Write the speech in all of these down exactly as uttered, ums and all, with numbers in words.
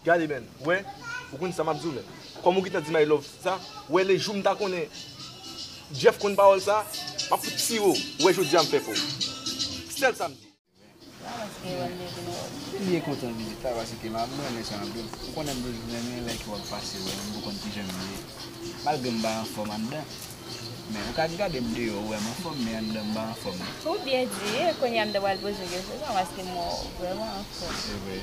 Gade, men, wè, ou konn sa m ap di w, men. Kòm ou gentan di my love sa, wè, le jou m ta konnen Jeff konn pawòl sa, m ap fout tire w, wè, jodi a m fè pou ou. Sèl sa m di. M byen kontan vizit la paske m ap renmen sa anpil. Ou konnen m toujou renmen lè ke w ap pase wè m pou konn kijan m ye. Malgre m pa anfòm anndan, men ou ka gade m deyò ou wè m anfòm, men anndan m pa anfòm non. Ou byen di, kounye a m ta pral poze w kesyon sa paske m wè w vrèman anfòm. Se vre?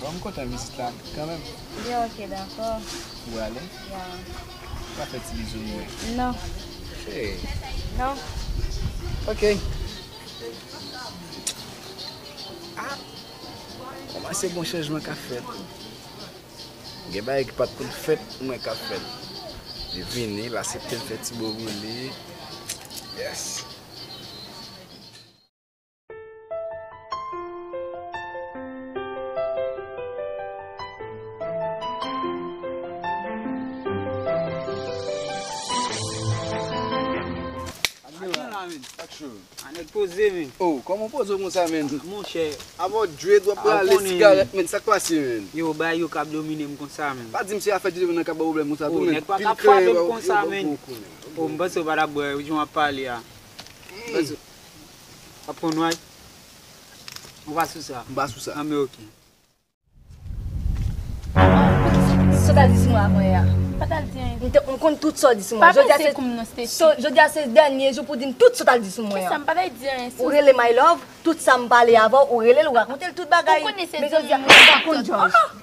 Bon, m kontan vizit la kanmenm. Byen, ok, dakò. Ou prale? Ya. Ou pa fè ti bizou mwen? Non. Hey. Non. Ok. Ah! Kòmanse gon chanjman k ap fèt. Gen bagay ki pa t konn fèt, m wè k ap fèt. Li vini, l asepte m fè ti bobo li. Yes. Atè la, men. Atè. A nèg poze, men. Oh, kòman w poze w konsa, men? Monchè. Avè w dwe dwe prale sigarèt, men, sa k pase, men? Yo, bagay yo k ap domine m konsa, men. Pa di m se afè dwe nan k ap ba w pwoblèm konsa tou, men. Oh, nèg pa t ap frape m konsa, men. Oh, m panse w pa t ap bwè, jan w ap pale a. M panse w ap pran nway. Ou pa sou sa? M pa sou sa. Anben, ok. Sa w t al di sou mwen avan yè a? M pa t al di anyen. M te, m konn tout sa w di sou mwen. Pa peze koum non, Stacy. Jodi a se dènye jou pou w di m tout sa w t al di sou mwen an. Kisa? M pa t al di anyen sou. Ou rele My Love, tout sa m pale avè w, ou rele l, ou rakonte l tout bagay. Ou konnen se zanmi m, ou pa konn Jòj.